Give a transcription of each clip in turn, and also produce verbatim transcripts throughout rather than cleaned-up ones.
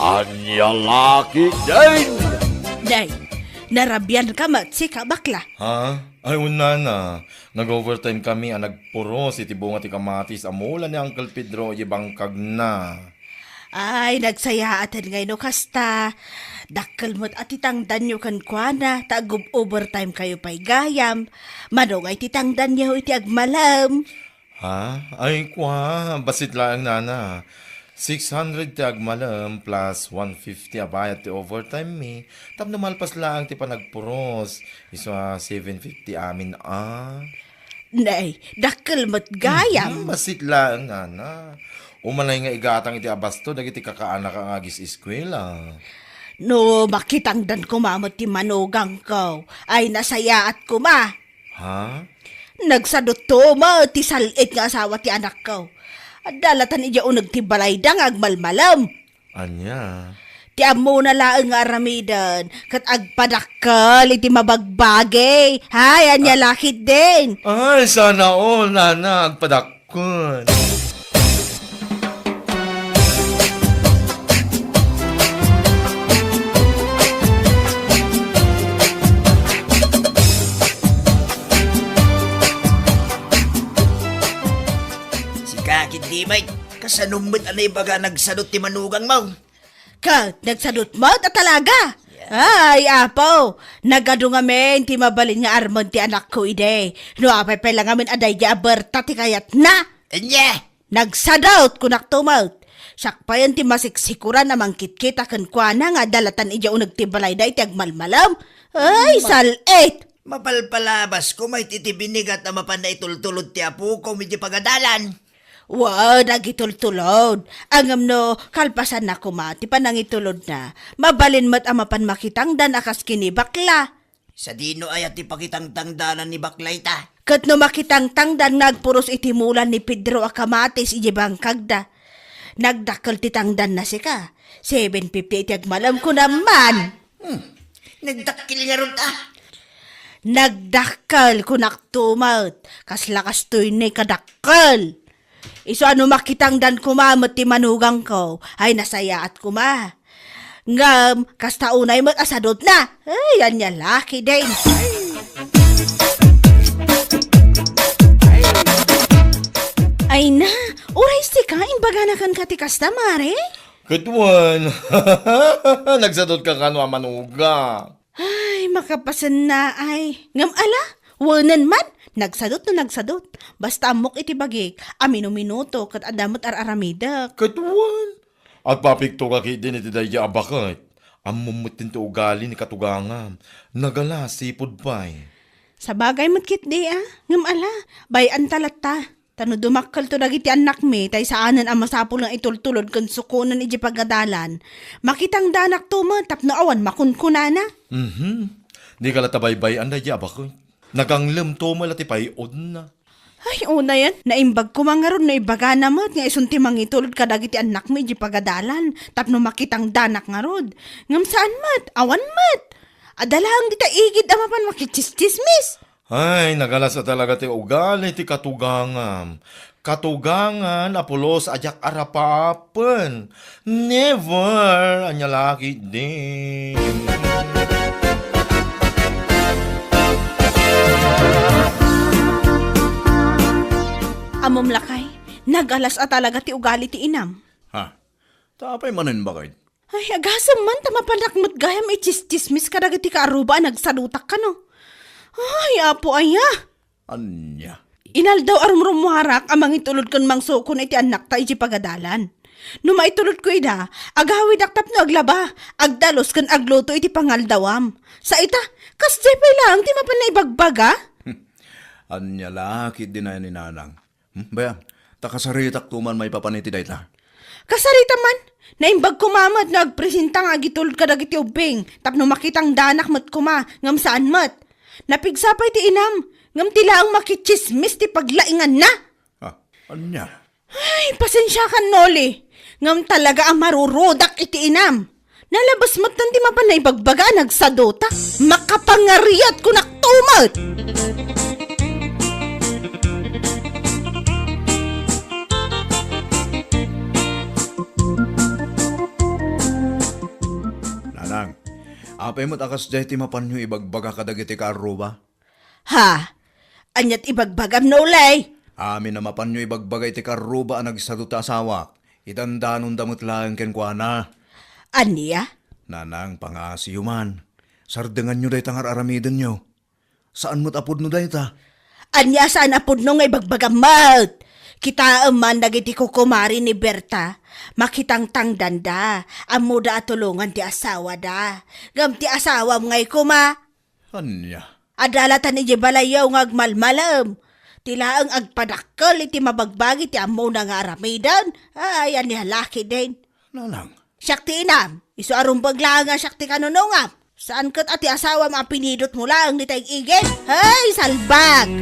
Ania la ketdin? Nay, narabian ka met, sika, bakla. Ha? Ay, unana. Nag-overtime kami a nagpuros iti bunga ti kamatis a mula ni Uncle Pedro iti bangkagna. Ay, nagsayaaten ngay no kasta. Dakkel met a ti tangdanyo kenkuana, ta ag-overtime kayo pay gayam. Mano ngay ti tangdanyo iti agmalem? Ha? Ay, kua, bassit laeng, nana. Six hundred ti agmalem plus one fifty a bayad ti overtime mi. Tapno malpas laeng ti panagpuros. Isu a seven fifty amin a. Nay, dakkel met gayam. Mhm, bassit laeng, nana. Umanay nga igatang iti abasto dagiti kakaanak nga agis-eskuela. No makitangdan koma met ti manugangko, ay nasayaat koma. Ha? Nagsadutto met ti sal-it nga asawa ti anakko. Adda latan idiay uneg ti balayda nga agmalmalem. Ania? Ti ammona laeng nga aramiden, ket agpadakkel iti mabagbagi. Hay, ania la ketdin? Ay, sana all, nana, agpadakkel. Sika, Kidlimay, kasano met a naibaga nagsadut ti manugangmo? Ket nagsadut met a talaga. Yeah. Ay, Apo, nagadu ngamin ti mabalin nga armen ti anakko idi. No apay pay la ngamin a daydi a berta ti kayatna. Ania? Nagsadut, kunakto met. Siak payen ti masiksikuran a mangkitkita kenkuana nga adda latan idiay uneg ti balayda iti agmalmalem. Ay, ma-, sal-it! Mapalpalabas koma iti binigat a mapan naitultulod ti apoko iti pagadalan. Wen, agitultulod. Ngem no kalpasanna koma ti panangitulodna, mabalin met a mapan makitangdan a kas ken ni bakla. Sadino aya ti pakitangtangdanan ni bakla ita? Ket no makitangtangdan nga agpuros iti mula ni Pedro a kamatis idiay bangkagda, nagdakkel ti tangdanna sika. Seven fifty iti agmalem, kunam man. Hmm. Nagdakkel ngarud, a. Nagdakkel, kunakto met. Kasla kastoy ni kadakkel. Isu a no makitangdan koma met ti manugangko, ay nasayaat koma. Ngem, kasta unay met a sadutna. Ay, ania la ketdin. Ay na, uray sika, imbagana kenka ti kasta, Mare? Ket wen, nagsadutka kano a manugang? Ay, makapasenna ay. Ngem ala, wenen man, nagsadut no nagsadut. Basta ammok iti bagik a minuminuto ket adda met ar-aramidek. Ket wen, agpapikto ka ketdin iti daydi a baket. Ammom met ti ugali ni katugangam. Nagala, sipud pay. Sabagay met ketdi a. Ngem ala, bay-anta latta. Ta no dumakkelto dagiti annakmi, tay saanen a masapul nga itultulod ken sukonen idiay pagadalan, makitangdanakto met tapno awan makunkunana. Mhm. Dika la tabaybay-an daydi a baket. Naganglemto met la ti pay-odna. Ay, unayen, naimbag koma ngarud no ibagana met nga isun ti mangitulod kadagiti annakmi idiay pagadalan tapno makitangdanak ngarud. Ngem saan met, awan met. Adda laeng dita igid a mapan makitsismis. Ay, nagalas a talaga ti ugali ti katugangam. Katugangan a pulos a diak arapapen. Never! Ania la ketdi. Ammom lakay, nagalas a talaga ti ugali ti inam. Ha? Ta apay manen baket? Ay, agasem man, ta mapanak met gayam itsistsismis kadagiti kaaruba a nagsadutak kano. Ay, Apo aya! Ania? Inaldaw a rumrummuarak a mangitulod ken mangsukon iti annakta iti pagadalan. No maitulodko ida, agawidak tapno aglaba, agdalus ken agluto iti pangaldawam. Sa ita, kasdiay pay laeng ti mapan naibagbaga? Ania la ketdi ni nanang? Hmm, bay-am, ta kasaritakto man maipapan iti dayta. Kasaritam man, naimbag koma met nga agpresenta nga agitulod kadagiti ubbing, tapno makitangdanak met koma, ngem saan met. Napigsa pay ti inam, ngem ti laeng makitsismis ti paglainganna. Ah, ania? Ay, pasensiakan, Noli. Ngem talaga a marurudak iti inam. Nalabes met ti mapan naibagbaga a nagsaduta. Makapangariat kunakto met. Apay met a kasdiay ti mapanyo ibagbaga kadagiti kaarruba? Ha? Aniat ibagbagam, Nolay? Amin a mapanyo ibagbaga iti kaarruba a nagsado ti asawak. Idandanonda met laeng kenkuana. Ania? Nanang, pangaasiyo man. Sardenganyo dayta nga ar-aramidenyo. Saan met a pudno dayta. Ania saan a pudno nga ibagbagam met? Kitaem man dagiti kukumari ni Berta, makitangtangdanda, ammoda a tulongan ti asawada. Ngem ti asawam ngay koma? Ania? Adalatan idiay balayyo nga agmalmalem. Ti laeng agpadakkel iti mabagbagi ti ammona nga aramiden. Ay, ania la ketdin. Nanang. Siak ti inam, isu a rumbeng laeng a siak ti kanunongam. Saan ket a ti asawam a pinidotmo laeng dita ig-igim? Hay, salbag!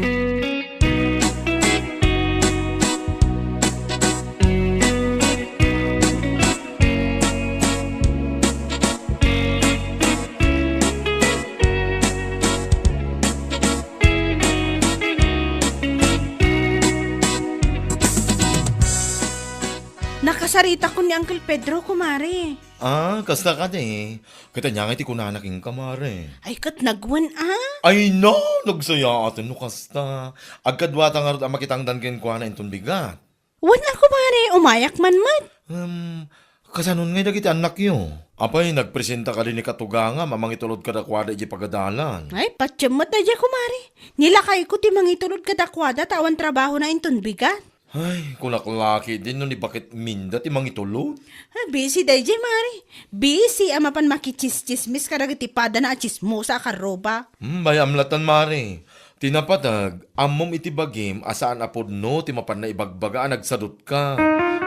Nakasaritakon ni Uncle Pedro, kumare. Ah, kasta kadi. Ket ania ngay ti kunana kenka, mare? Ay, ket nagwen, ah. Ay, no! Nagsayaaten no kasta. Agkaduata ngarud a makitangdan kenkuana inton bigat. Wen a, kumare, umayak man met. Hmm, kasanon ngay dagiti annakyo? Apay, nagpresenta kadi ni katugangam a mangitulod kadakuada idiay pagadalan? Ay, patiem met daydiay, kumare. Nilakayko ti mangitulod kadakuada ta awan trabahona inton bigat. Ay, kunak la ketdin no ni Bakit Minda ti mangitulod. Ah, busy daydiay, mare. Busy a mapan makitsismis kadagiti padana a tsismosa a karruba. Hmm, bay-am latan, mare. Ti napateg, ammom iti bagim a saan a pudno ti mapanna ibagbaga a nagsadutka.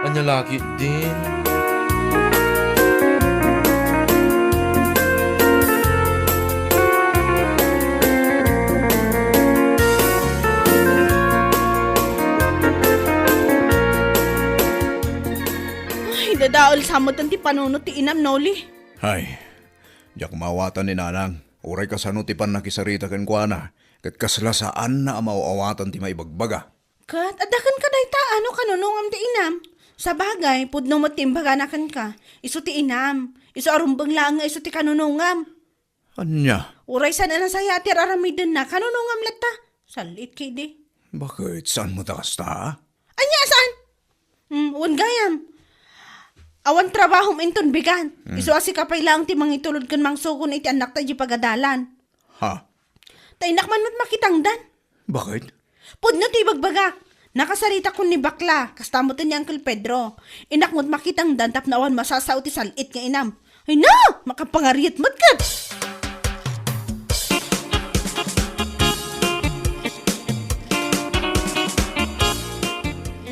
Ania la ketdin? Ay, dadael sa met ti panunot ti inam, Noli. Ay, diak maawatan ni Nanang. Uray kasano ti pannakisarita kenkuana, ket kasla saanna a maaw-awatan ti maibagbaga. Ket adda kenka dayta a kanunongam ti inam. Sabagay, pudno met ti imbagana kenka. Isu ti inam. Isu a rumbeng laeng nga isu ti kanunongam. Ania? Uray saan a nasayaat ti ar-aramidenna, kanunongam latta. Sal-it ketdi. Bakit? Saan met a kasta? Ania a saan? Hmm, wen gayam. Awan trabahom inton bigat. Hmm. Isu a sika pay laeng ti mangitulod ken mangsukon iti annakta idiay pagadalan. Ha? Ta innak man met makitangdan. Bakit? Pudno ti ibagbagak. Nakasaritakon ni Bakla, kasta met ni Uncle Pedro. Innak met makitangdan tapno awan masasao ti sal-it nga inam. Ay na! Makapangariat met ket!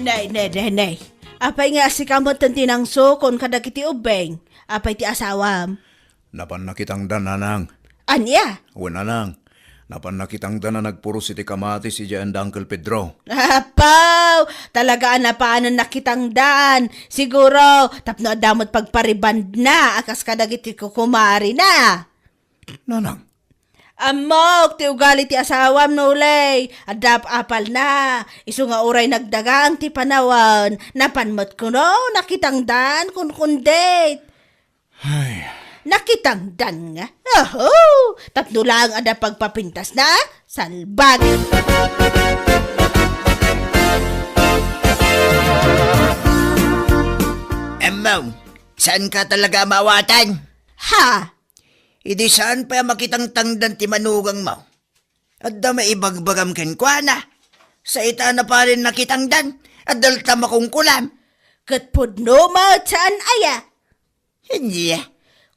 Nay, nay, nay, nay. Apay nga sika met ti nangsukon kadagiti ubbing? Apay ti asawam? Napan nakitangdan, Nanang. Ania? Wen, Nanang. Napan nakitangdan a nagpuros iti kamatis idiay anda Uncle Pedro. Apaw! Talaga a napanen nakitangdan. Siguro, tapno adda met pagparibandna a kas kadagiti kukumarina. Nanang. Ammok ti ugali ti asawam, Nolay. Adda apalna. Isu nga uray nagdagang ti panawen, napan met kuno nakitangdan, kunkundit. Ay. Nakitangdan nga. Oho! Tapno laeng adda pagpapintasna, salbag! Ammo, saan ka talaga a maawatan? Ha? Idi saan pay a makitangtangdan ti manugangmo? Adda maibagbagam kenkuana. Sa ita na parin nakitangdan, adda latta makungkulam. Ket pudno met saan aya? Ania?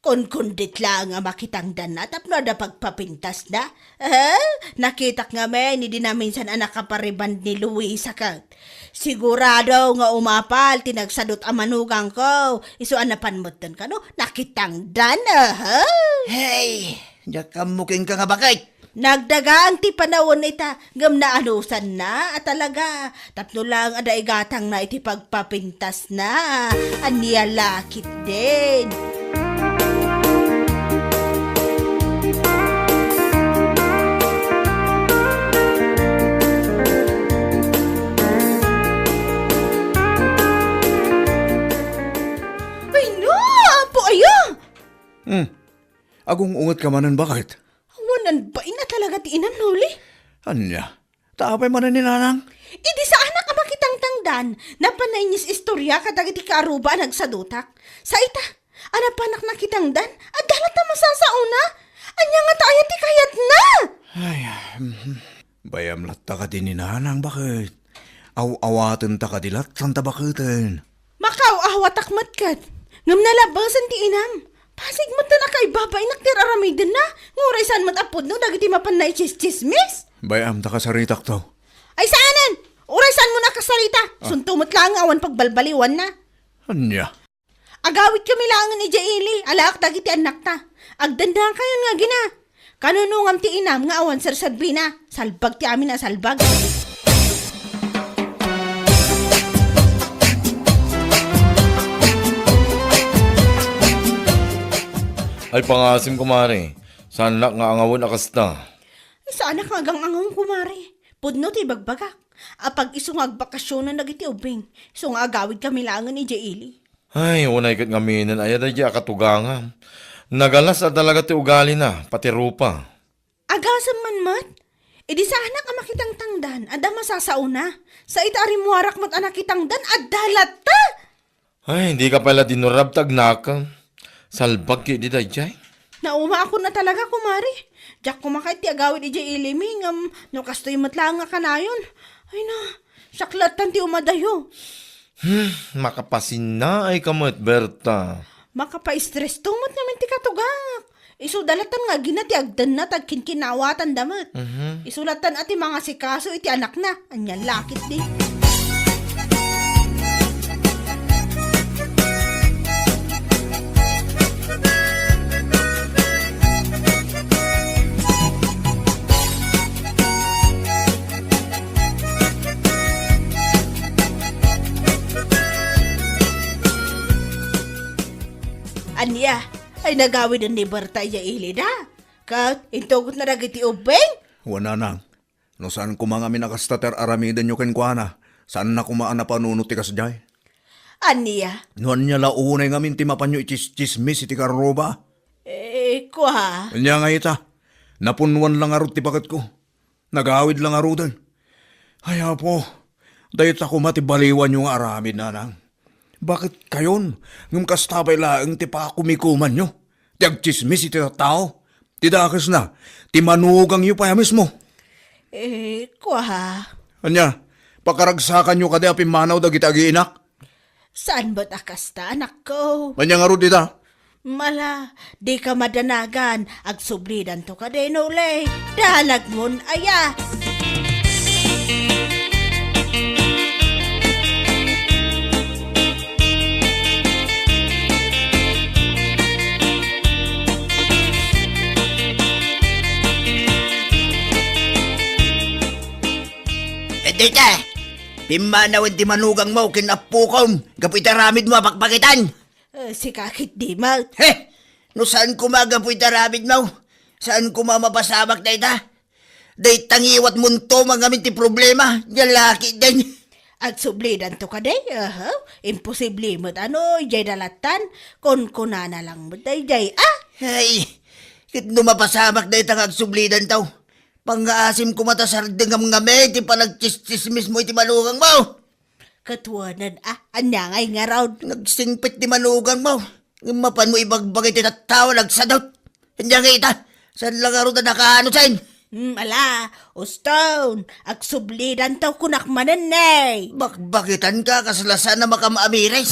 Kunkundit laeng a makitangdanna tapno adda pagpapintasna. Eh, nakitak ngamin idi naminsan a nakapariband ni Luisa ket. Sigurado nga umapal ti nagsadut a manugangko. Isu a napan metten kano, nakitangdan, aha. Hey, diak ammo kenka nga bakit. Nagdagang ti panawen ita, ngem naanusanna a talaga. Tapno lang adda igatangna iti pagpapintasna. Ania la ketdin. Ay, no! Apo, ayo! Hmm. Agung-ungetka manen, baket? Awan bain a talaga ti inam, Noli. Ania? Ta apay manen ni Nanang? Idi saanak a makitangtangdan, napan nainis-istorya kadagiti kaaruba a nagsadutak. Sa ita, a napanak nakitangdan, adda latta masasaona. Ania ngata aya ti kayatna? Ay, mhm. Bayam latta kadi ni Nanang, baket? Aw-awatenta kadi latta ta baketen? Makaaw-awatak met ket. Ngem nalabasen ti inam. Pasig met ta nakaibabainak ti ar-aramidenna, nga uray saan met a pudno dagiti mapan naitsistsismis. Bayam ta kasaritakto. Ay saanen! Uray saanmo a kasarita! Ah. Sunto met laeng nga awan pagbalbaliwanna. Ania? Agawidkami laengen idiay ili, alaak dagiti annakta. Agdennakayon nga agina. Kanunongam ti inam nga awan serserbina. Salbag ti amin a salbag. Ay, pangasim, kumare. Saanak nga angawen a kasta. Ay, saanak nga agang-angawen, kumare. Pudno ti ibagbagak. Apag isu nga agbakasionan dagiti ubbing. Isu nga agawidkami laengen idiay ili. Ay, unay ket ngaminen aya daydiay a katugangam. Nagalas a talaga ti ugalina, pati rupa. Agasem man met? Idi saanak a makitangtangdan, adda masasaona. Sa ita a rimmuarak met a nakitangdan, adda latta! Ay, dika pay la dinurab ta agnakem. Salbag ketdi daydiay. Naumaakon a talaga, kumare. Diak koma kayat ti agawid idiay ilimi, ngem no kastoy met laeng nga kanayon. Ay na, siak lattan ti umadayo. Hmm, makapasinnaayka met, Berta. Makapa-stress to met ngamin ti katugangak. Isu da lattan nga agina ti agdenna ta agkinkinawatanda met. Mhm. Isu lattan a ti mangasikaso iti anakna. Anian la ketdi. Ania? Ay nagawiden ni Berta idiay ilida? Ket intugotna dagiti ubbing? Wen, Nanang. No saan koma ngamin a kasta ti ar-aramidenyo kenkuana, saanna koma a napanunot ti kasdiay. Ania? No ania la unay ngamin ti mapanyo itsistsismis iti karruba? Eh, kua. Ania nga ita? Napunnuan la ngarud ti baketko. Nagawid la ngaruden. Ay, Apo, dayta koma ti baliwanyo nga aramid, Nanang. Baketkayon, ngem kasta pay laeng ti pakumikumanyo? Ti agtsismis iti tattao? Ti dakesna, ti manugangyo pay a mismo? Eh, kua. Ania, pakaragsakanyo kadi a pimmanaw dagiti agiinak? Saan met a kasta, anakko? Ania ngarud ita? Mala, dika madanagan, agsublidanto kadi, Noli. Danagmon aya. Dita, pimmanawen ti manugangmo ken appokom gapu iti aramidmo a bakbakitan. Eh, sika ketdi met. He! No saan koma gapu iti aramidmo, saan koma mapasamak dayta. Dayta ngiwatmonto mangamin ti problema, nia la ketdin. Agsublidanto kadi? Aha, imposible met a no, idiay da lattan, kunkunana lang met daydiay, ah? Ay, ket no mapasamak dayta nga agsublidanto, pangngaasim koma ta sardengam ngamin ti panagtsistsismismo iti manugangmo. Ket wen a, ania ngay ngarud? Nagsingpet ti manugangmo. Ngem mapanmo ibagbaga iti tattao a nagsadut. Ania ngay ita? Saan la ngarud a nakaano, sen? Hmm, ala, uston, agsublidanto kunak manen, ne. Bakbakitanka, kasla saan a makaamires.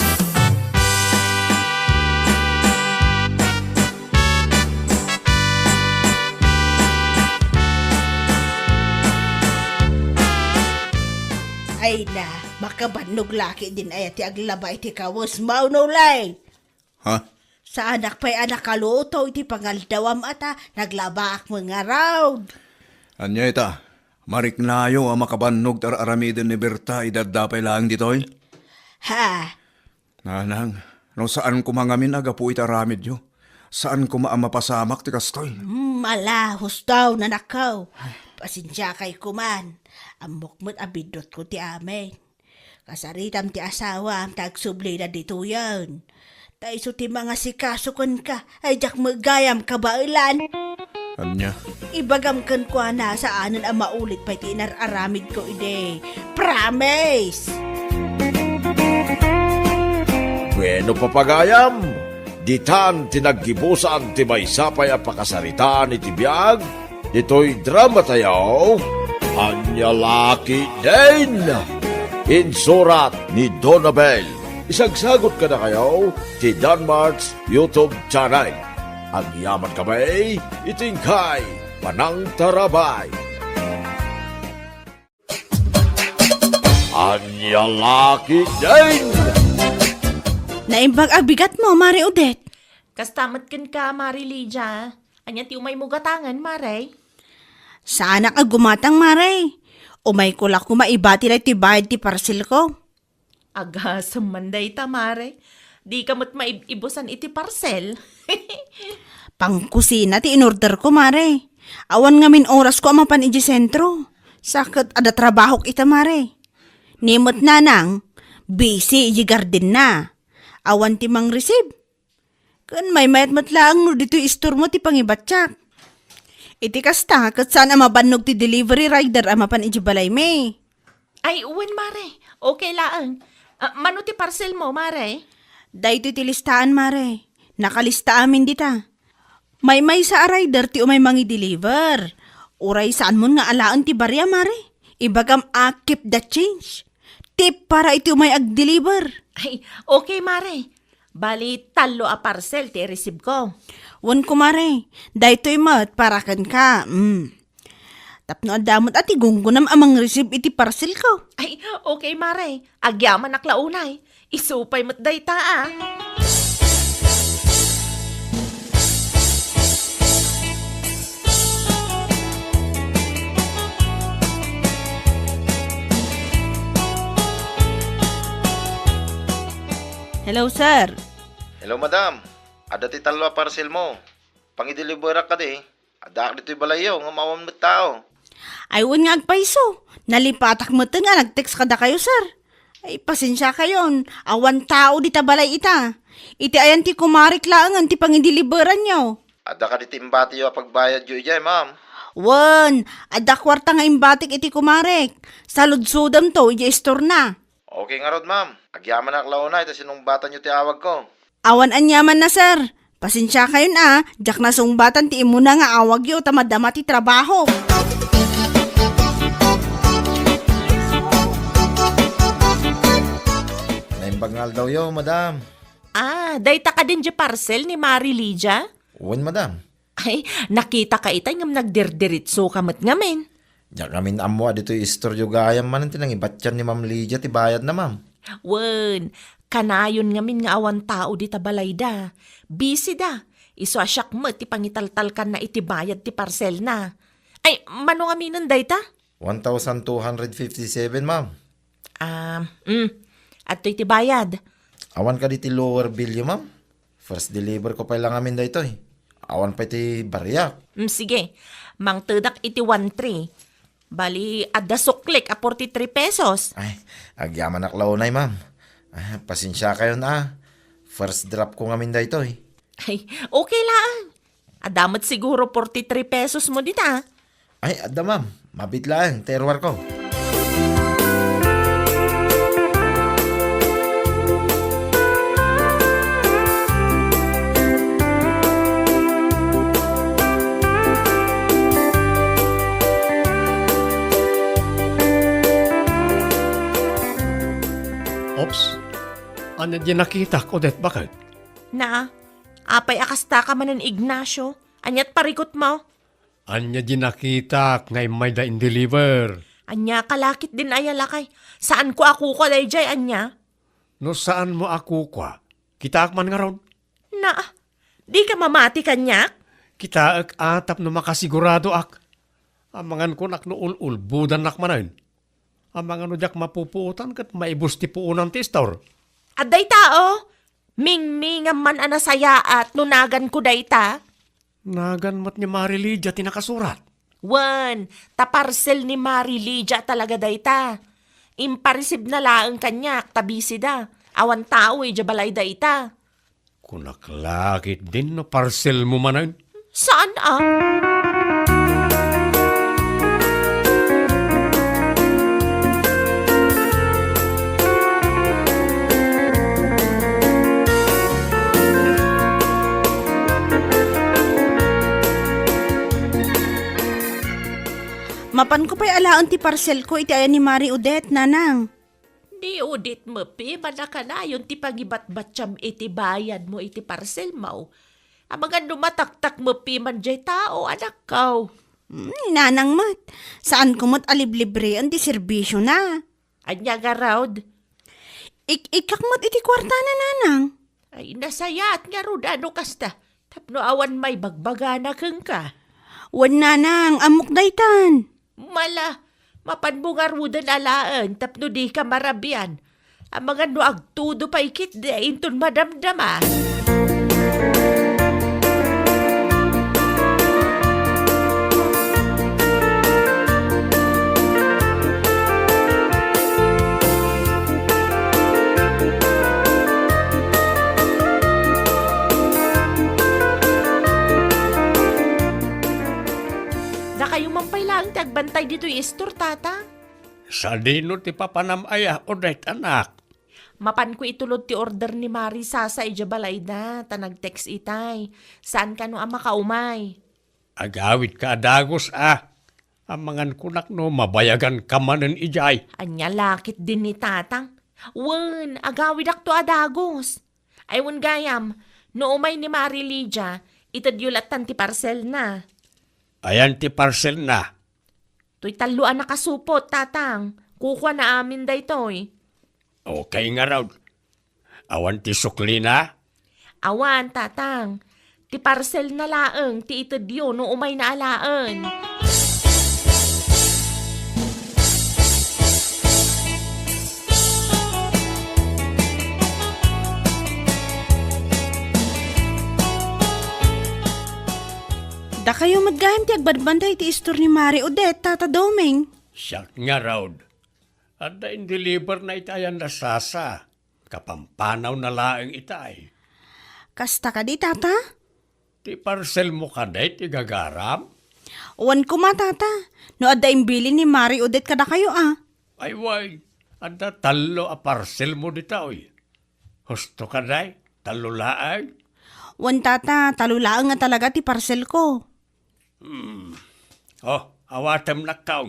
Ay na, makabannog la ketdin aya ti aglaba iti kawesmo, Noli. Ha? Saanak pay a nakaluto iti pangaldawam a ta naglabaak met ngarud. Ania ita? Mariknayo a makabannog ti ar-aramiden ni Berta idi adda pay laeng ditoy? Ha? Nanang, no saan koma ngamin a gapu iti aramidyo, saan koma a mapasamak ti kastoy. Hmm, ala, husto, nanakko. Pasensiakay koman. Ammok met a biddutko ti amin. Kasaritam ti asawam ta agsublida ditoyen. Ta isu ti mangasikaso kenka, ay diak met gayam kabaelan. Ania? Ibagam kenkuana, saanen a maulit pay ti inar-aramidko idi. Promise! Bueno, papagayam, ditan ti naggibusan ti maysa pay a pakasaritaan iti biag ditoy drama tayo, Ania La Ketdin. Insurat ni Donabel. Isagsagot kadakayo ti Danmart's YouTube channel. Agyaman kami iti inkay panangtarabay. Ania La Ketdin! Naimbag a bigatmo, Mare Odette. Kasta met kenka, Mare Lydia. Ania ti umaymo gatangen, Mare? Saanak a gumatang, Mare. Umayko la koma ibati daytoy bayad ti parcelko. Agasem man dayta, Mare. Dika met maib-ibusan iti parcel. Pangkusina ti inorderko, Mare. Awan ngamin orasko a mapan idiay sentro. Sa ket adda trabahok ita, Mare. Ni met nanang, busy idiay gardenna. Awan ti mangreceive. Ken maymayat met laeng no ditoy istormo ti pangibatiak. Iti kasta, ket saan a mabannog ti delivery rider a mapan idiay balaymi. Ay, wen, Mare. Okay laeng. Ah, mano ti parcelmo, Mare? Daytoy ti listaan, Mare. Nakalista amin dita. Maymaysa a rider ti umay mangi-deliver. Uray saanmon nga alaen ti baria, Mare. Ibagam a keep the change. Tip para iti umay ag-deliver. Ay, okay, Mare. Bali, tallo a parcel ti ireceive ko. Wen, kumare, daytoy met para kenka. Mm. Tapno adda met a ti gunggonam a mangreceive iti parcel ko. Ay, okay, Mare. Agyamanak la unay. Isu pay met dayta, ah. Hello, sir. Hello, madam. Adda ti tallo a parcel mo. Pangideliverak kadi. Addaak ditoy balayyo, ngem awan met tao. Ay, wen nga agpayso. Nalipatak metten nga nag-text kadakayo, sir. Ay, pasensiakayon. Awan tao dita balay ita. Iti ayan ti kumarek laengen ti pangideliveranyo. Adda kadi ti imbatiyo a pagbayadyo idiay, ma'am? Wen, adda kuarta nga imbatik iti kumarek. Saludsodemto idiay istorna. Okay ngarud, ma'am. Agyamanak la unay ta sinungbatanyo ti awagko. Awan aniamanna, sir. Pasensiakayon a, diak nasungbatan ti immuna nga awagyo ta madama ti trabaho. Naimbag nga aldawyo, madam. Ah, dayta kadin diay parcel ni Mari Lydia? Wen, madam. Ay, nakitaka itay ngem nagdirdiritsoka met ngamin. Diak ngamin ammo a ditoy istoryo gayam manen ti nangibatian ni Ma'am Lydia ti bayadna, ma'am. Wen, kanayon ngamin nga awan tao dita balayda. Busy da. Isu a siak met ti pangitaltalkanna iti bayad ti parcelna. Ay, mano ngaminen dayta? One thousand two hundred fifty-seven, ma'am. Ah, mm. Adtoy ti bayad. Awan kadi ti lower billyo, ma'am? First deliver ko pay la ngamin daytoy. Awan pay ti bariak. Mm, sige. Mangtedak iti one three. Bali, adda suklik a forty-three pesos. Ay, agyamanak la unay, ma'am. Ah, pasensiakayon a. First drop ko ngamin daytoy. Ay, okay laeng. Adda met siguro forty-three pesos mo dita. Ay, adda, ma'am. Mabiit laeng ti iruarko. Oops. Ania diay nakitak, Odette, baket? Naa, apay a kastaka manen, Ignacio? Ania't parikutmo? Ania diay nakitak nga immayda in-deliver? Ania ka la ketdin aya, lakay? Saanko a kukua daydiay, ania? No saanmo a kukua, kitaak man ngarud. Na, dika mamati kaniak? Kitaek a tapno makasiguradoak. Amangan kunak no ul-ulbodannak manen. Amangan no diak mapupuotan ket maibus ti puonan ti istor. Adda ita, o. Mingmingam man a nasayaat no naganko dayta. Nagan met ni Mari Lydia ti nakasurat. Wen, ta parcel ni Mari Lydia talaga dayta. Impareceive na laeng kaniak ta busy da. Awan tao idiay balayda ita. Kunak la ketdin no parselmo manen. Saan a? Mapanko pay alaen ti parselko iti ayan ni Mari Odette, Nanang. Ni Odette met piman a kanayon ti pangibatbatiam iti bayadmo iti parselmo. Amangan no mataktak met piman diay tao, anakko. Hmm, ni Nanang met. Saanko met a liblibreen ti serbisiona. Ania ngarud? Ik-ikkak met iti kuartana, Nanang. Ay, nasayaat ngarud a no kasta, tapno awan maibagbagana kenka. Wen, Nanang, ammok daytan. Mala, mapanmo ngaruden alaen tapno dika marabian. Amangan no agtudo pay ketdi inton madamdama. Dakayo man pay laeng ti agbantay ditoy istor, Tata. Sadino ti papanam aya, Odette, anak? Mapanko itulod ti order ni Mari Sasa idiay balayda, ta nag-text itay. Saan kano a makaumay? Agawidka a dagus a. Amangan kunak no mabayaganka manen idiay. Ania la ketdin ni Tatang? Wen, agawidakto a dagus. Ay, wen gayam, no umay ni Mari Lydia, itedyo lattan ti parselna. Ayan ti parselna? Toy tallo a nakasupot, Tatang. Kukuana amin daytoy. Okay ngarud. Awan ti suklina? Awan, Tatang. Ti parselna laeng ti itedyo no umayna alaen. Dakayo met gayam ti agbantay iti istor ni Mari Odette, Tata Doming. Siak ngarud. Adda indeliverna iti ayanna Sasa. Kapampanawna laeng itay. Kasta kadi, Tata? Ti parselmo kadi ti gagaram? Wen koma, Tata. No adda imbilin ni Mari Odette kadakayo a. Ay, wen, adda tallo a parselmo ditoy. Husto kadi, tallo laeng? Wen, Tata, tallo laeng nga talaga ti parselko. Hmm. Oh, awatem, nakkaw.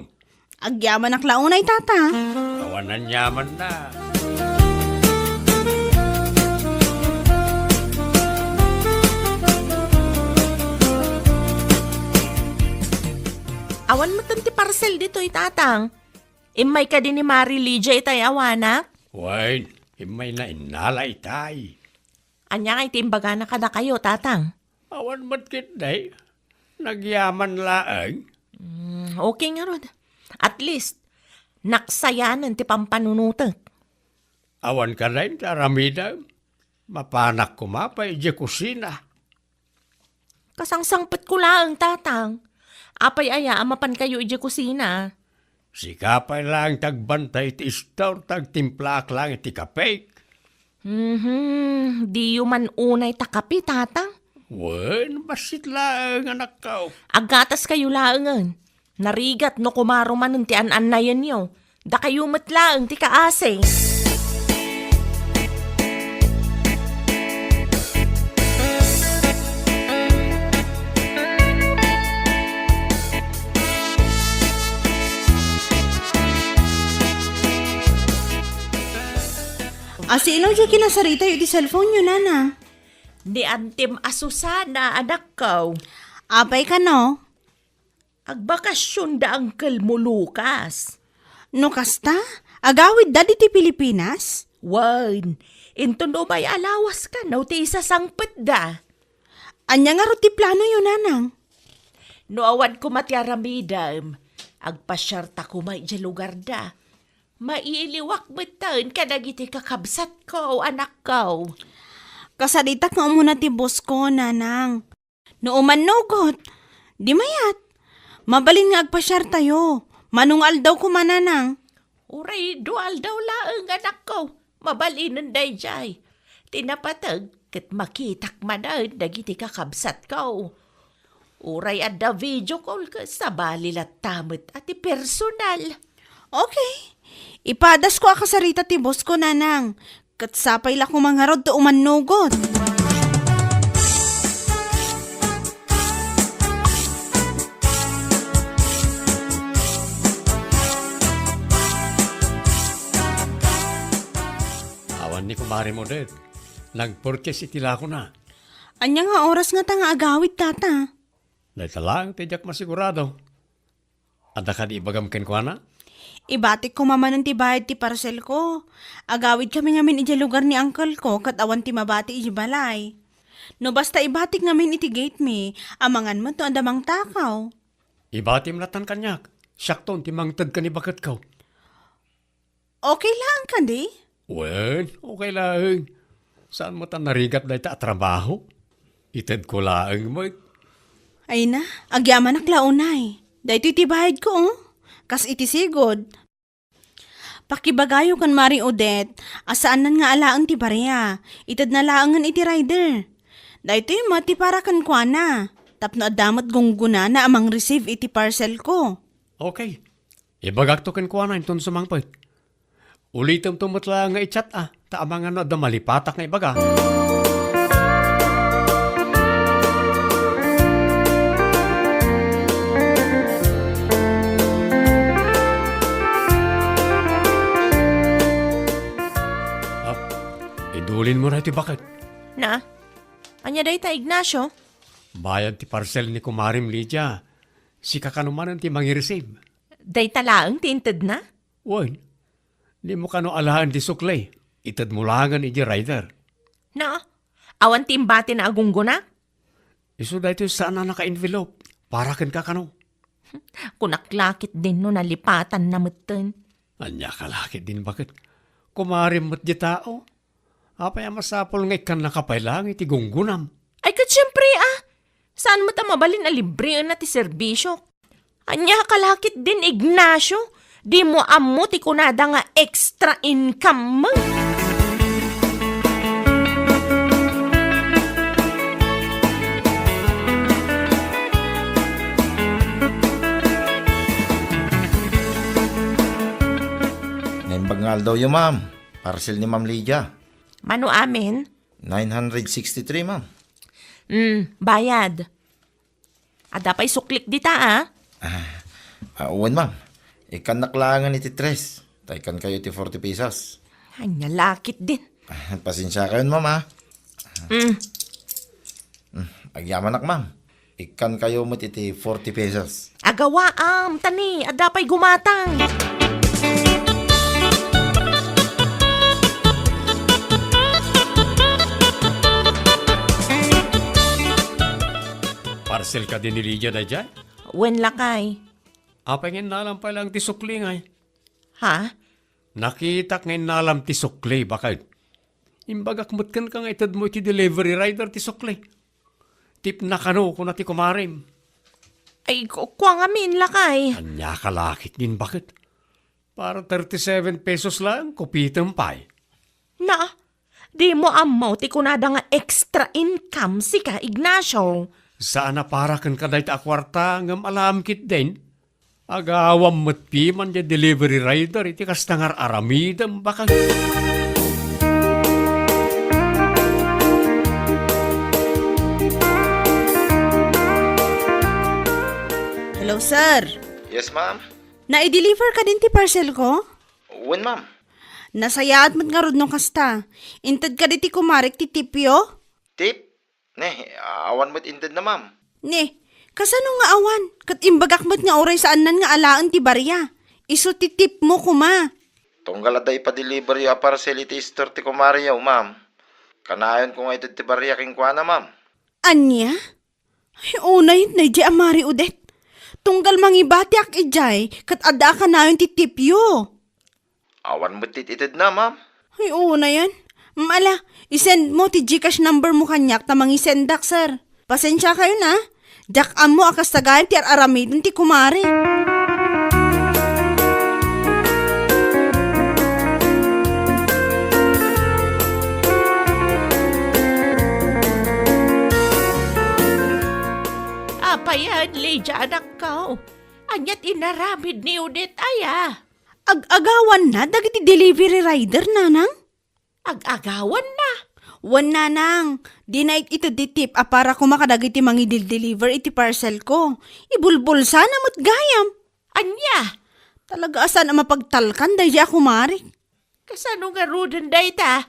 Agyamanak la unay, Tata. Awan aniamanna. Awan metten ti parsel ditoy, Tatang. Immay kadi ni Mari Lydia itay awanak? Wen, immayna innala itay. Ania ngay ti imbagana kadakayo, Tatang? Awan met ketdi. Nagyaman laeng. Mm, okay ngarud. At least, naksayanen ti pampanunotek. Awan kadi ti aramidem. Mapanak koma pay idiay kusina. Kasangsangpetko laeng, Tatang. Apay aya a mapankayo idiay kusina? Sika pay laeng ti agbantay iti istor, ta agtimplaak laeng iti kapek. Mhm, diyo man unay ta kape, Tatang? Wen, bassit laeng, anakko. Aggataskayo laengen. Narigat no kumaro manen ti an-annayenyo. Dakayo met laeng ti kaasi. Asino diay kinasaritayo iti cellphone-yo, Nana? Ni Antim a Susana, anakko. Apay kano? Agbakasion da uncle mo, Lucas. No kasta, agawidda ditoy Pilipinas? Wen, inton umay a lawas kano ti isasangpetda. Ania ngarud ti planoyo, Nanang? No awan koma ti aramidem, agpasiarta koma idiay lugarda. Mailiwak metten kadagiti kakabsatko, anakko. Kasaditak nga umuna ti bossko, Nanang. No umannugot, di mayat. Mabalin nga agpasiartayo. Mano nga aldaw koma, Nanang? Uray dua aldaw laeng, anakko. Mabalinen daydiay. Ti napateg, ket makitak manen dagiti kakabsatko. Uray adda video call ket sabali latta met a ti personal. Okay. Ipadasko a kasarita ti boss ko, Nanang. Ket sapay la koma ngarud ta umannugot. Awan ni Kumare Modet. Nagpurchase iti lakona. Ania nga oras ngata nga agawid, Tata? Dayta laeng ti diak masigurado. Adda kadi ibagam kenkuana? Ibatik koma manen ti bayad ti parcel ko. Agawid kami ngamin idiay lugar ni uncle ko ket awan ti mabati idiay balay. No basta ibatik ngamin iti gate mi, amangan met no adda mangtakaw. Ibatim latan kaniak. Siakton ti mangted ken ni baketko. Okay laeng kadi? Wen, okay laeng. Saan met a narigat dayta a trabaho? Itedko laeng met. Ay na, agyamanak la unay. Daytoy ti bayadko, oh. Kas iti sigud. Pakibagayo ken Mari Odette a saannan nga alaen ti barea. Itedna laengen iti rider. Daytoy met ti para kenkuana. Tapno adda met gunggonana a mangreceive iti parcel ko. Okay. Ibagakto kenkuana inton sumangpet. Ulitemto met laeng nga i-chat a, ta amangan no adda malipatak nga ibaga. Ah, idulinmo daytoy baket. Na, ania dayta, Ignacio? Bayad ti parcel ni kumarem Lydia. Sika kano manen ti mangi-receive. Dayta laeng ti intedna? Wen, dimo kano alaen ti sukli. Itedmo laengen idiay rider. Na, awan ti imbatina a gunggona? Isu daytoy saan a naka-envelope. Para kenka kano. Kunak la ketdin no nalipatanna metten. Ania ka la ketdin baket? Kumarem met diay tao. Apay a masapul nga ikkannaka pay laeng iti gunggonam? Ay, ket siempre, a. Saan met a mabalin a libreenna ti serbisiok? Ania ka la ketdin, Ignacio? Dimo ammo ti kunada nga extra income mo? Naimbag nga aldawyo, ma'am. Parcel ni Ma'am Lydia. Mano amin? Nine hundred sixty-three, ma'am. Mm, bayad. Adda pay suklik dita, a? Ah, ah, wen, ma'am. Ikkannak laengen iti tres. Ta ikkankayo iti forty pesos. Ania la ketdin. Ah, pasensiakayon, ma'am, a. Mm. Mm, agyamanak, ma'am. Ikkankayo met iti forty pesos. Agawaam, ta ni, adda pay gumatang. Parcel kadi ni Lydia daydiay? Wen, lakay. Apay nga innalam pay laeng ti sukli ngay? Ha? Nakitak nga innalam ti sukli, baket. Imbagak met kenka nga itedmo iti delivery rider ti sukli. Tipna kano, kuna ti kumarem. Ay, ku-, kua ngamin, lakay. Ania ka la ketdin baket? Para thirty-seven pesos laeng, kupitem pay. Na, dimo ammo ti kunada nga extra income sika, Ignacio. Saan a para kenka dayta a kuarta, ngem alaem ketdin. Agawam met piman diay delivery rider iti kasta nga ar-aramidem, baket. Hello, sir. Yes, ma'am. Nai-deliver kadin ti parcel ko? Wen, ma'am. Nasayaat met ngarud no kasta. Inted kadi ti kumarek ti tipyo? Tip? Ne, awan met intedna, ma'am. Ne, kasano nga awan? Ket imbagak met nga uray saannan nga alaen ti baria. Isu ti tipmo koma. Tunggal adda ipa-deliveryo a parcel iti store ti kumareyo, ma'am. Kanayon ko nga ited ti baria kenkuana, ma'am. Ania? Ay, unay, nay, a Mari Odette. Tunggal mangibatiak idiay, ket adda a kanayon ti tipyo. Awan met ti itedna, ma'am. Ay, unayen. Mala, i-send mo ti GCash number mo kaniak ta mangisendak, sir. Pasensiakayon, a. Diak ammo a kasta gayam ti ar-aramiden ti kumare. Ayan, Lydia, anakko. Ania ti inaramid ni Odette aya? Ag-agawanna dagiti delivery rider, nanang? Ag-agawanna? Wen, nanang, dina it-, ited ti tip a para koma kadagiti mangidil-deliver iti parcel ko. Ibulbulsana met gayam. Ania? Talaga a saan a mapagtalkan daydi a kumarik. Kasano ngaruden dayta?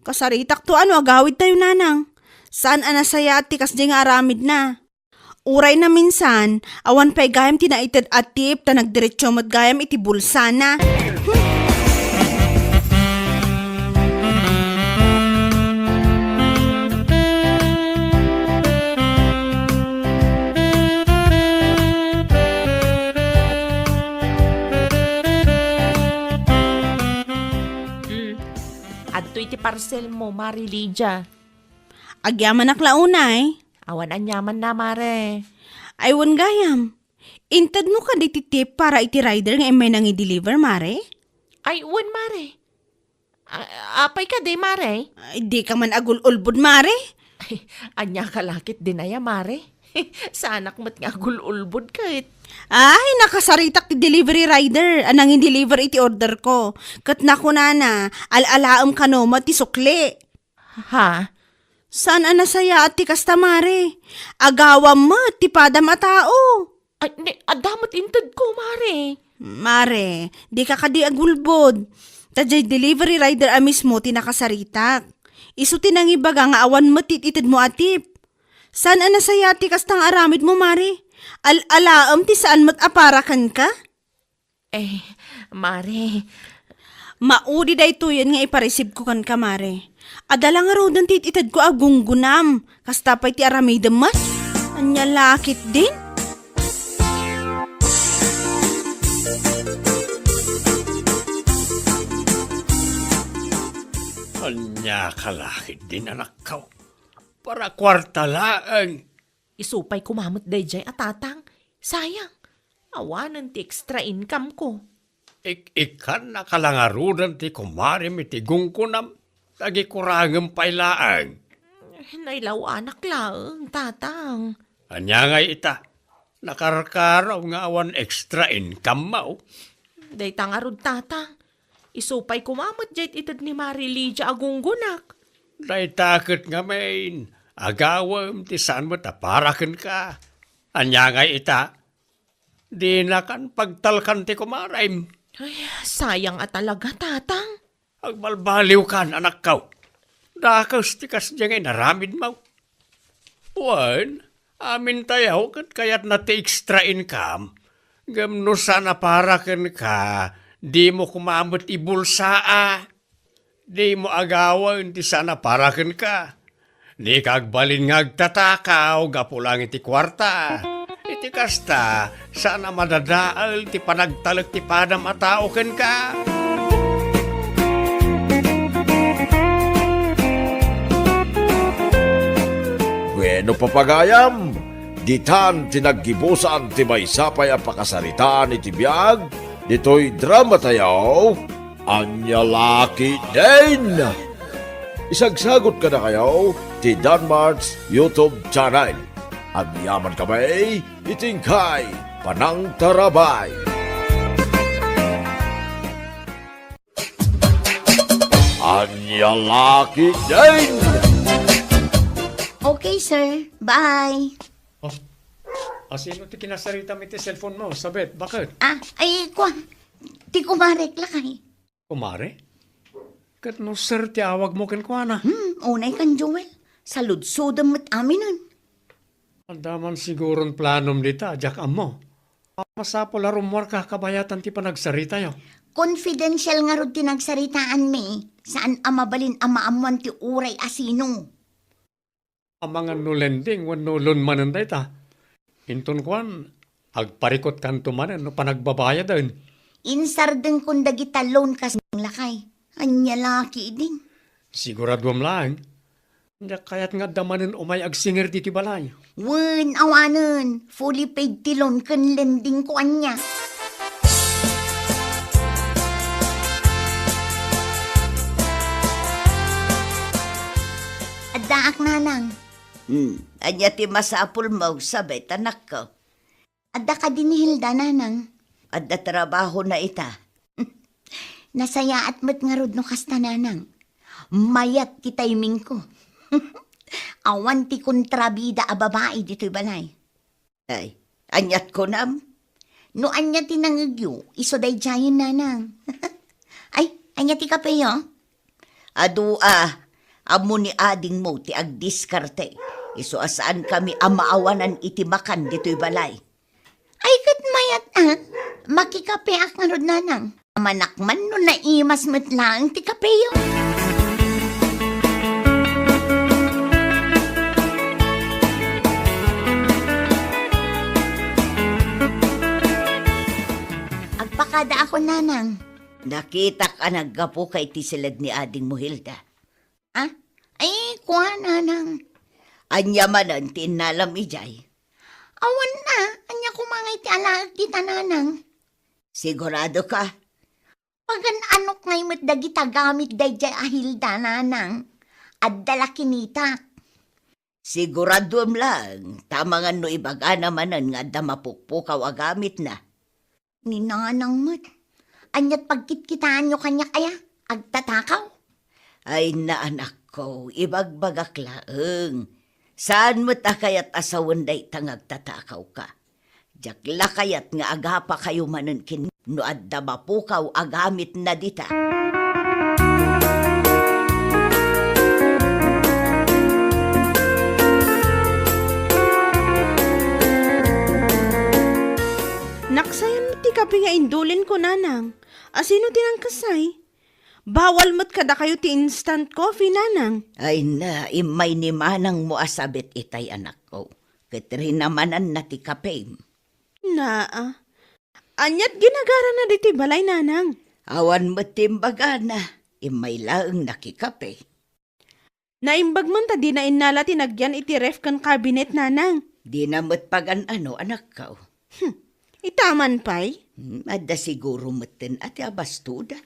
Kasaritakto no agawidtayo, nanang. Saan a nasayaat ti kasdiay nga aramidna. Uray naminsan, awan pay gayam ti naited a tip ta nagdiretso met gayam iti bulsana. Hmm. Adtoy ti parcel mo, Mare Lydia. Agyamanak la unay. Awan aniamanna, Mare. Ay, wen gayam. Intedmo kadi ti tip para iti rider nga immay nangi-deliver, Mare? Ay, wen, Mare. A-, apay kadi, Mare? Ay, dika man agul-ulbod, Mare. Ay, ania ka la ketdin aya, Mare? Saanak met nga agul-ulbod ket. Ay, nakasaritak ti delivery rider a nangi-deliver iti order ko. Ket nakunana, al-alaem kano met ti sukli. Ha? Saan a nasayaat ti kasta, Mare? Agawam met ti padam a tao. Ay, ne, adda met intedko, Mare. Mare, dika kadi agulbod. Ta diay delivery rider a mismo ti nakasaritak. Isu ti nangibaga nga awan met ti itedmo a tip. Saan a nasayaat ti kasta nga aramidmo, Mare? Al-alaem ti saan met a para kenka? Eh, Mare. Maudi daytoyen nga ipareceive ko kenka, Mare. Adda la ngaruden ti it-itedko a gunggonam. Kasta pay ti aramidem met. Ania la ketdin? Ania ka la ketdin, anakko? Para kuarta laeng. Isu pay koma met daydiay a tatang. Sayang. Awanen ti extra income ko. Ik-ikkannaka la ngaruden ti kumarem iti gunggonam, ta agikurangem pay laeng. Nailawanak laeng, tatang. Ania ngay ita? Nakarkaraw nga awan extra income mo. Dayta ngarud, tatang. Isu pay koma met diay ited ni Mare Lydia a gunggonak. Dayta ket ngamin, agawem ti saan met a para kenka. Ania ngay ita? Dinakan pagtalkan ti kumarem. Ay, sayang a talaga, tatang. Agbalbaliwkan, anakko. Dakes ti kasdiay nga inaramidmo. Wen, amintayo ket kayatna ti extra income. Ngem no saan a para kenka, dimo koma met ibulsaa. Dimo agawen ti saan a para kenka. Dika agbalin nga agtatakaw gapu laeng iti kuarta. Iti kasta, saan a madadael ti panagtalek ti padam a tao kenka. Bueno, papagayam, ditan ti naggibusan ti maysa pay a pakasaritaan iti biag ditoy drama tayo. Ania la ketdin? Isagsagot kadakayo ti Danmart's YouTube channel. Agyaman kami iti inkay panangtarabay. Ania la ketdin? Okay, sir. Bye. Oh, asino ti kinasaritam iti cellphone mo, Sabet? Bakit? Ah, ay, kua. Ti kumarek lakay. Kumare? Ket no sir ti awagmo kenkuana? Hmm, unay kan Joel. Saludsodem met aminen. Adda man siguron planom dita, diak ammo. Masapul a rummuarka kabayatan ti panagsaritayo. Confidential ngarud ti nagsaritaanmi. Saan a mabalin a maammoan ti uray a sino. Amangan no lending wenno loan manen dayta. Inton kuan, agparikutkanto manen no panagbabayaden. Insardengkon dagita loan kas lakay. Ania la ketdin? Siguraduam laeng. Diak kayat nga adda manen umay agsingir ditoy balay. Wen, awanen. Fully paid ti loan ken lending ko ania. Addaak, nanang. Hmm, ania ti masapulmo, Sabet, anakko? Adda kadi ni Hilda, nanang? Adda trabahona ita. Nasayaat met ngarud no kasta, nanang. Mayat ti timingko. Awan ti kontrabida a babai ditoy balay. Ay, aniat kunam? No ania ti nangegyo, isu daydiayen, nanang. Ay, ania ti kapeyo? Adu a, ammo ni adingmo ti agdiskarte. Isu a saankami a maawanan iti makan ditoy balay. Ay, ket mayat a, makikapeak ngarud, nanang. Amanak man no naimas met laeng ti kapeyo. Agpakadaakon, nanang. Nakitak a naggapuka iti siled ni adingmo, Hilda. Ah? Ay, kua, nanang. Ania manen ti innalam idiay? Awan a, ania koma ngay ti alaek dita, nanang? Sigurado ka? Pagan-anok ngay met dagita gamit daydiay a Hilda, nanang. Adda la kinitak. Siguraduem laeng, ta amangan no ibagana manen nga adda mapukpukaw a gamitna. Ni nanang met. Aniat pagkitkitaanyo kaniak aya? Agtatakaw? Ay, na, anakko, ibagbagak laeng. Saan met a kayat a sawen dayta nga agtatakawka. Diak la kayat nga agapakayo manen ken no adda mapukaw a gamitna dita. Naksayan met ti kape nga indulinko, nanang. Asino ti nangkasay? Bawal met kadakayo ti instant coffee, nanang. Ay na, immay ni manangmo a sabit itay, anakko. Ket rinamananna ti kapem. Naa. Aniat ginagarana ditoy balay, nanang? Awan met ti imbagana. Immay laeng nakikape. Naimbag man ta dina innala ti nagyan iti ref ken cabinet, nanang. Dina met pagan-ano, anakko. Hmm. Ita man pay? Hmm, adda siguro metten a ti abastoda.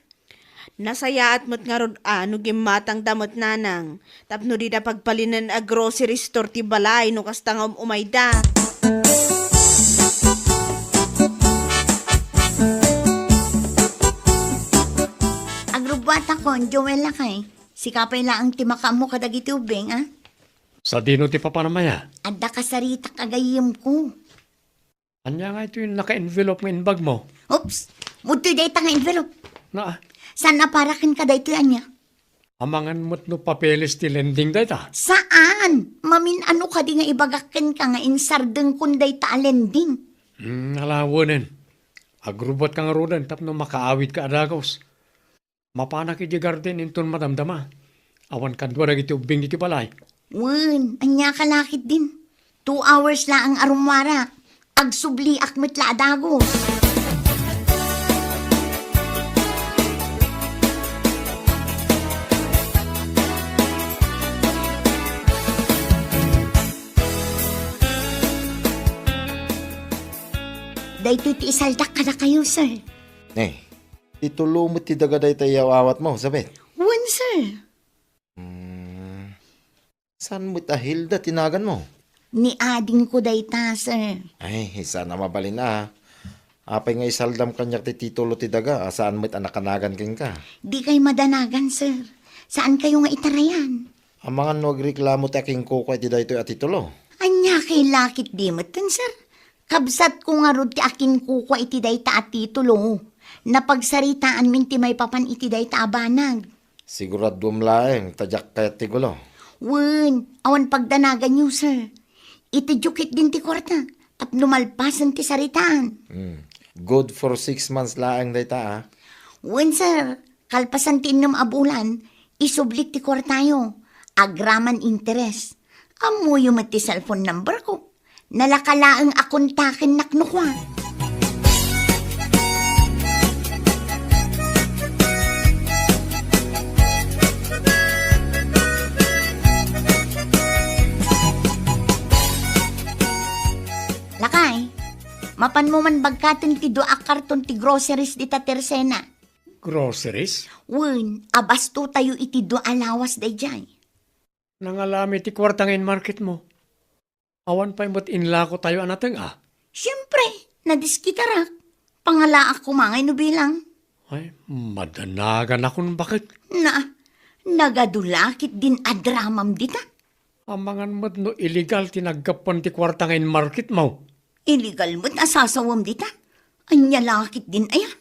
Nasayaat met ngarud a no gimmatangda met, nanang, tapno dida pagpalinen a grocery store ti balay no kasta nga um-umayda. Agrubbuatakon, Joel, lakay. Sika pay laeng ti makaammo kadagiti ubbing, a? Sadino ti papanam aya? Adda kasaritak a gayyemko. Ania ngay toy naka-envelope nga imbagmo? Oops! Udtoy dayta nga envelope. Naa. Saan a para kenka daytoy, ania? Amangan met no papeles ti lending dayta? Saan! Mamin-ano kadi nga ibagak kenka nga insardengkon dayta a lending? Hmm, ala, wenen. Agrubbuatka ngaruden tapno makaawidka a dagus. Mapanak idiay garden inton madamdama. Awan kadua dagiti ubbing iti balay. Wen, ania ka la ketdin? Two hours laeng a rummuarak. Agsubliak met la a dagus. Daytoy ti isaldak kadakayo, sir. Eh, Ti tulo met ti daga dayta iyaw-awatmo, Sabet? Wen, sir. Hmm. Saan met a Hilda ti naganmo? Ni adingko dayta, sir. Ay, saan a mabalin a. Apay nga isaldam kaniak ti titulo ti daga a saan met a nakanagan kenka? Dikay madanagan, sir. Saankayo nga itarayan. Amangan no agreklamo ti akinkukua iti daytoy a titulo? Ania kay lakit di metten, sir? Kabsatko ngarud ti akinkukua iti dayta a titulo. Napagsaritaanmin ti maipapan iti dayta a banag. Siguraduem laeng ta diak kayat ti gulo. Wen, awan pagdanaganyo, sir. Itedyo ketdin ti kuarta tapno malpasen ti saritaan. Hmm. Good for six months laeng dayta, a. Wen, sir. Kalpasan ti innem a bulan, isublik ti kuartayo. Agraman interes. Ammoyo met ti cellphone number ko. Nalaka laeng a kontakennak no kua. Lakay, mapanmo man bagkaten ti dua a karton ti groceries dita Tersena. Groceries? Wen, abastotayo iti dua a lawas daydiay. Nangalami ti kuarta nga inmarketmo. Awan pay met inlakotayo a nateng-a. Siempre, nadiskitarak. Pangalaak koma ngay no bilang. Ay, madanagan akon baket. Na, nagadu la ketdin a dramam dita. Amangan met no illegal ti naggapuan ti kuarta nga inmarketmo. Illegal met a sasawem dita. Ania la ketdin aya?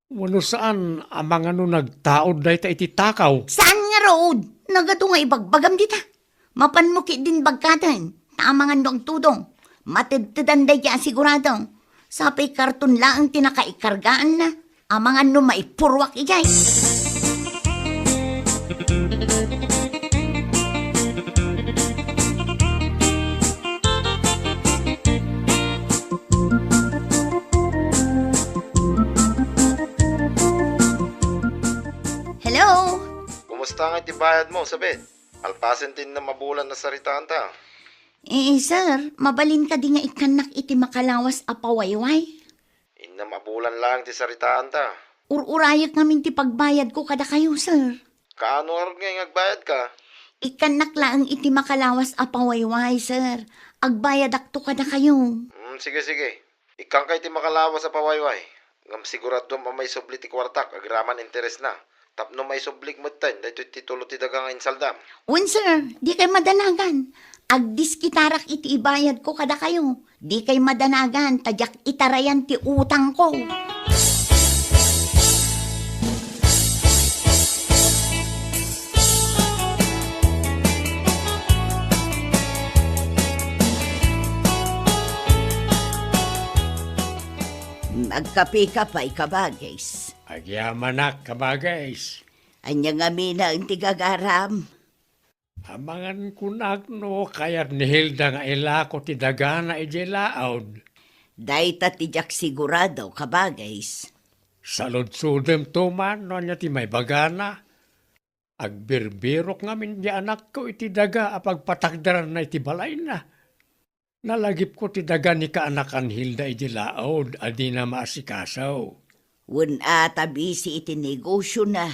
Wenno saan, amangan no nagtaud dayta iti takaw? Saan ngarud? Nagadu nga ibagbagam dita. Mapanmo ketdin bagkaten, ta amangan no agtudong. Matedtedan daydi a sigurado. Sapay karton laeng ti nakaikargaanna. Amangan no maipurruak idiay. Hello? Kumusta nga iti bayadmo, Sabet? Alpasen ti innem a bulan a saritaanta. Eh, sir, mabalin kadi nga ikkannak iti makalawas a pawayway? Innem a bulan laeng ti saritaanta. Ur-urayek ngamin ti pagbayadko kadakayo, sir. Kaano ngarud nga agbayadka? Ikkannak laeng iti makalawas a pawayway, sir. Agbayadakto kadakayo. Hmm, sige, sige. Ikkanka iti makalawas a pawayway. Ngem siguraduam a maisubli ti kuartak agraman interesna. Tapno maisublik metten daytoy titulo ti daga nga insaldam. Wen, sir, dikay madanagan. Agdiskitarak iti ibayadko kadakayo. Dikay madanagan ta diak itarayan ti utangko. Agkapeka pay, kabagis. Agyamanak, kabagis. Ania ngamin ti gagaram? Amangan kunak no kayat ni Hilda nga ilako ti dagana idiay laud. Dayta ti diak sigurado, kabagis. Saludsodemto man no ania ti maibagana. Agbirbirok ngamin di anakko iti daga a pagpatakderanna iti balayna. Nalagipko ti daga ni kaanakan Hilda idi laud a dina maasikaso. Wen a ta bisi iti negosiona,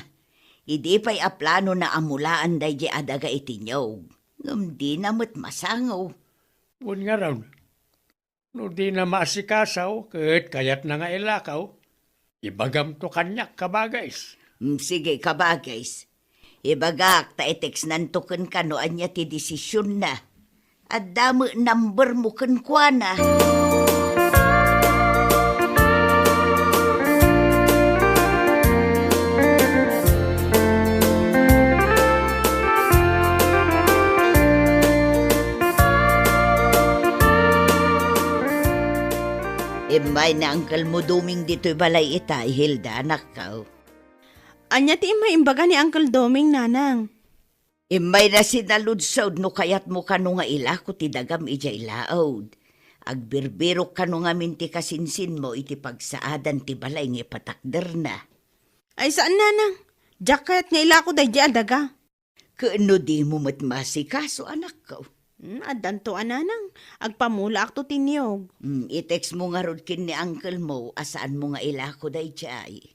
idi pay a planona a mulaan daydi a daga iti niog, ngem dina met masango. Wen ngarud, no dina maasikaso ket kayatna nga ilakaw, ibagamto kaniak, kabagis. Mm, sige, kabagis. Ibagak ta itextnanto kenka no ania ti desisionna. Adda met numbermo kenkuana. Immay ni Uncle mo Doming ditoy balay ita, Hilda, anakko. Ania ti immay imbaga ni Uncle Doming, nanang? Immayna sinaludsod no kayatmo kano nga ilako ti dagam idiay laud. Agbirbirok kano ngamin ti kasinsinmo iti pagsaadan ti balay nga ipatakderna. Ay, saan, nanang. Diak kayat nga ilako daydi a daga. Ket no dimo met maasikaso, anakko? Hmm, addanto a, nanang. Agpamulaakto ti niog. Hmm, i-textmo ngarud ken ni uncle mo a saanmo nga ilako daydiay.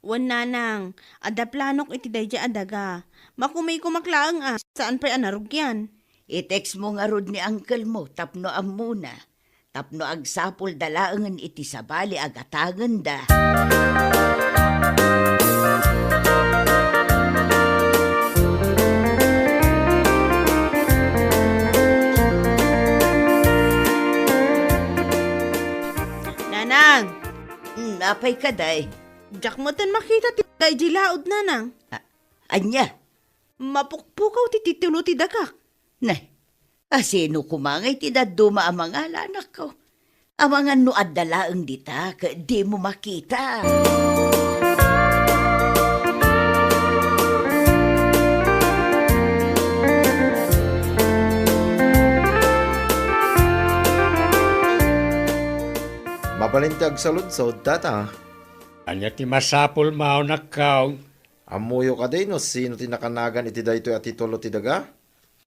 Wen, nanang, adda planok iti daydiay a daga. Makumikomak laeng a, saan pay a narugian. I-textmo ngarud ni uncle mo tapno ammona, tapno agsapulda laengen iti sabali a gatangenda. Nanang! Hmm, apay kadi? Diak metten makita ti daydiay laud, nanang. A-, ania? Mapukpukaw ti titulo ti dagak. Nay, asino koma ngay ti dadduma a mangala, anakko? Amangan no adda laeng dita ket dimo makita. Mabalin ti agsaludsod, tata. Ania ti masapulmo, anakko? Ammoyo kadi no sino ti nakanagan iti daytoy a titulo ti daga?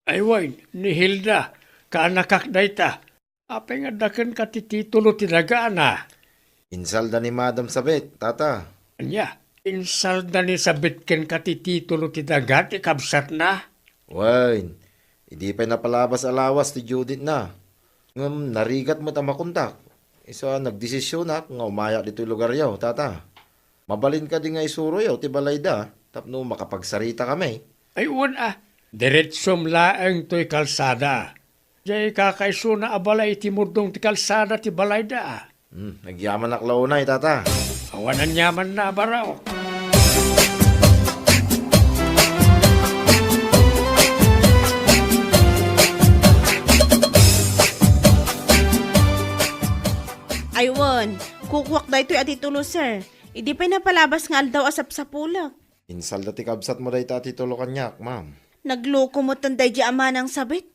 Ay wen, ni Hilda, kaanakak dayta. Apay nga adda kenka ti titulo ti dagana? Insalda ni Madam Sabet, tata. Ania? Insalda ni Sabet kenka ti titulo ti daga ti kabsatna? Wen, Idi pay napalabas a lawas ti due date na. Ngem narigat met a makontak. Isu a nagdesisionak nga umayak ditoy lugaryo, tata. Mabalin kadi nga isuroyo ti balayda tapno makapagsarita kami? Ay, wen a. Diretsom laeng toy kalsada. Diay kakaisuna a balay iti murdong ti kalsada ti balayda. Hmm, agyamanak la unay, tata. Awan aniamanna a baraok. Ay, wen, kukuak daytoy a titulo, sir. Idi pay napalabas nga aldaw a sapsapulek. Insalda ti kabsatmo dayta a titulo kaniak, ma'am. Nagloko metten daydi a manang sabit.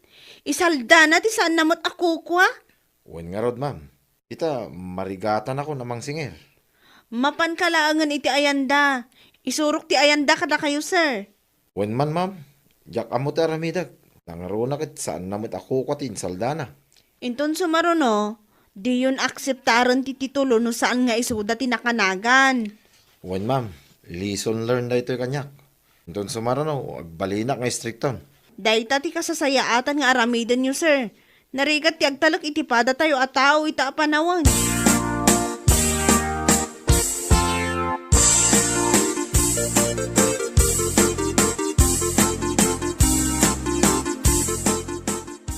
Isaldana ti saanna met a kukua. Wen ngarud, ma'am. Ita, marigatanakon a mangsingir. Mapanka laengen iti ayanda. Isurok ti ayanda kadakayo, sir. Wen man, ma'am. Diak ammo ti aramidek. Nangruna ket saanna met a kukua ti insaldana. Inton sumaruno, diyon akseptaren ti titulo no saan nga isuda ti nakanagan. Wen, ma'am. Lesson learned daytoy kaniak. Inton sumaruno, agbalinak nga istrikton. Dayta ti kasasayaatan nga aramidenyo, sir. Narigat ti agtalek iti padatayo a tao ita a panawen.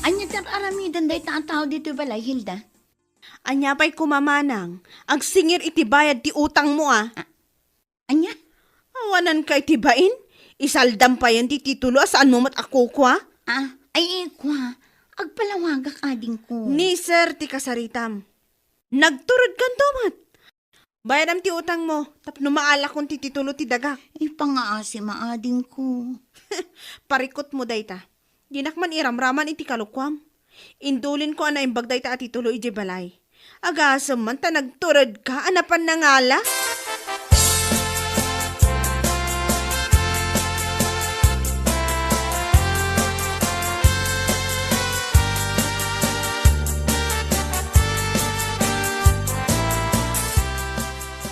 Ania ti ar-aramiden dayta a tao ditoy balay, Hilda? Ania pay koma manang, agsingir iti bayad ti utangmo, a? A-, ania? Awananka iti bain? Isaldam payen ti titulo a saanmo met a kukua? Ah, ay, ikua. Agpalawagak, adingko. Ni sir ti kasaritam. Nagturedkanto met. Bayadam ti utangmo, tapno maalakon ti titulo ti dagak. Ipangaasim, adingko. Parikutmo dayta. Dinak man iramraman iti kalukuam. Indulinko a naimbag dayta a titulo idiay balay. Agasem man ta nagturedka a napan nangala.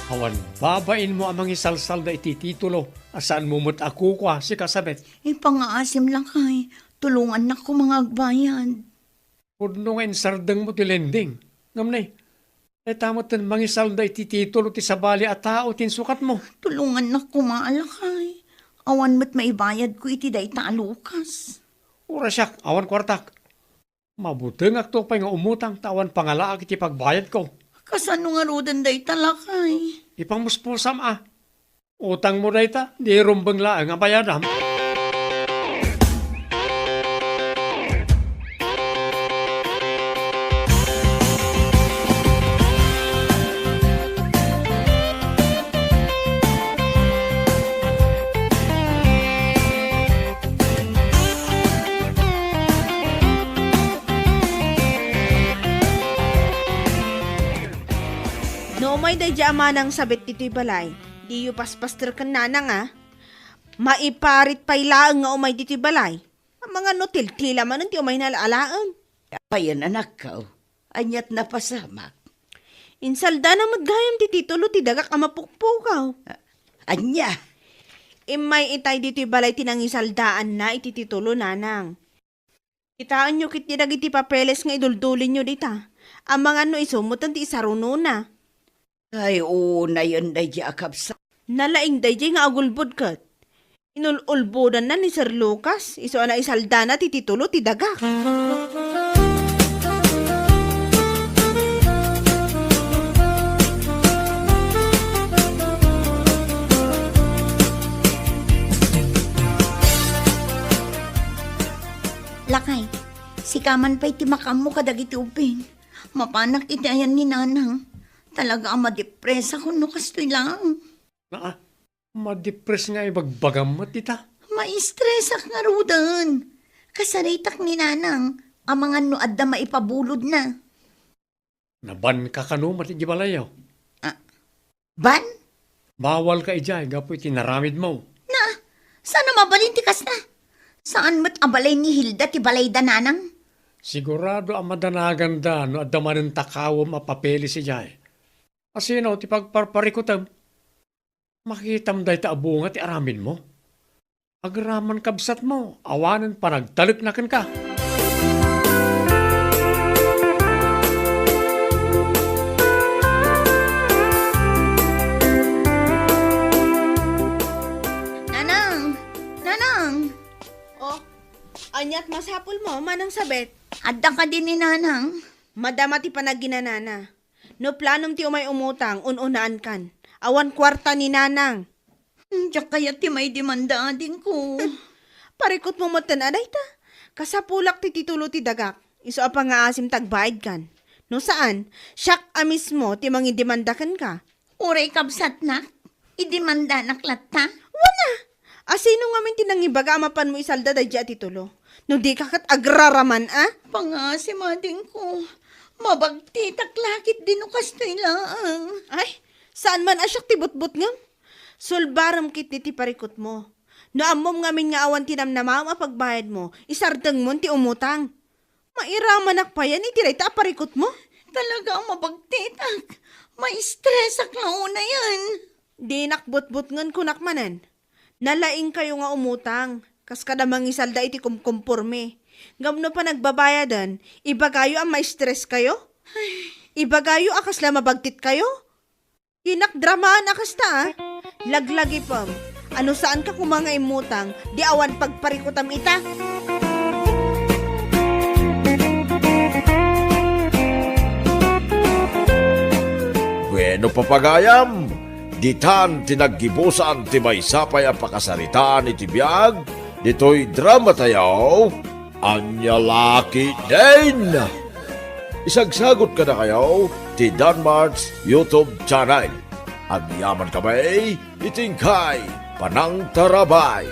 Awan babainmo a mangisalsalda iti titulo a saanmo met a kukua, sika Sabet. Ipangaasim, lakay, tulongannak koma nga agbayad. Pudno nga insardengmo ti lending. Ngem ne, dayta metten mangisalda iti titulo ti sabali a tao ti insukatmo. Tulongannak koma, lakay. Awan met maibayadko iti dayta a lukas. Uray siak, awan kuartak. Mabutengakto pay nga umutang ta awan pangalaak iti pagbayadko. Kasano ngaruden dayta, lakay? Ipangmuspusam a. Utangmo dayta, di rumbeng laeng a bayadam. No umay daydi a manang Sabet ditoy balay, diyo paspaster ken nanang a. Maiparit pay laeng nga umay ditoy balay. Amangan no tiltila manen ti umayna alaen. Apayen, anakko? Aniat napasamak? Insaldana met gayam ti titulo ti dagak a mapukpukaw. A-, ania? Immay itay ditoy balay ti nangisaldaanna iti titulo, nanang. Kitaenyo ketdi dagiti papeles nga iduldulinyo dita. Amangan no isu metten ti isarunona. Ay, unayen daydi a kabsat. Nalaing daydi nga agulbod ket. Inul-ulbodanna ni Sir Lucas, isu a naisaldana ti titulo ti dagak. Lakay, sika man pay ti makaammo kadagiti ubbing. Mapanak iti ayan ni Nanang. Talaga a madepresakon no kastoy laeng. Naa, madepres nga ibagbagam met ita. Maistresak ngaruden. Kasaritak ni Nanang, amangan no adda maipabulodna. Nabanka kano met iti balayyo? Ah, ban? Bawalka idiay gapu iti naramidmo. Na, saan a mabalin ti kasta? Saan met a balay ni Hilda ti balayda, Nanang? Sigurado a madanaganda no adda manen takawem a papeles idiay. Asino ti pagparparikutem? Makitam dayta a bunga ti aramidmo? Agraman kabsatmo, awanen panagtalekna kenka. Nanang! Nanang! Oh, aniat masapulmo, Manang Sabet? Adda kadi ni Nanang? Madama ti panaginanana. No planom ti umay umutang, un-unaankan. Awan kuarta ni Nanang. Hmm, diak kayat ti maidemanda, adingko. Parikutmo metten a dayta. Kasapulak ti titulo ti dagak. Isu a pangngaasim ti agbaadkan. No saan, siak a mismo ti mangidemanda kenka. Uray kabsatnak, idemandanak latta? Wen a! A sino ngamin ti nangibaga a mapanmo isalda daydiay a titulo? No dika ket agraraman a? Pangngaasim, adingko. Mabagtitak la ketdi no kastoy laeng. Ay, saan man a siak ti butbutngem? Sulbarem ketdi ti parikutmo. No ammom ngamin nga awan ti namnamaem a pagbayadmo, isardengmon ti umutang. Mairamanak payen iti dayta a parikutmo? Talaga a mabagtitak. Maistresak la unayen. Dinak butbutngen, kunak manen. Nalaingkayo nga umutang, kas kada mangisalda iti kumkumporme. Ngem no panagbabayaden, ibagayo a maistreskayo? Ibagayo a kasla mabagtitkayo? Dinak dramaan a kasta, a. Laglagipem. Ano saanka koma nga immutang, di awan pagparikutam ita? Bueno, papagayam, ditan ti naggibusan ti maysa pay a pakasaritaan iti biag ditoy drama tayo. Ania la ketdin? Isagsagot kadakayo ti Danmart's YouTube channel. Agyaman kami iti inkay panangtarabay.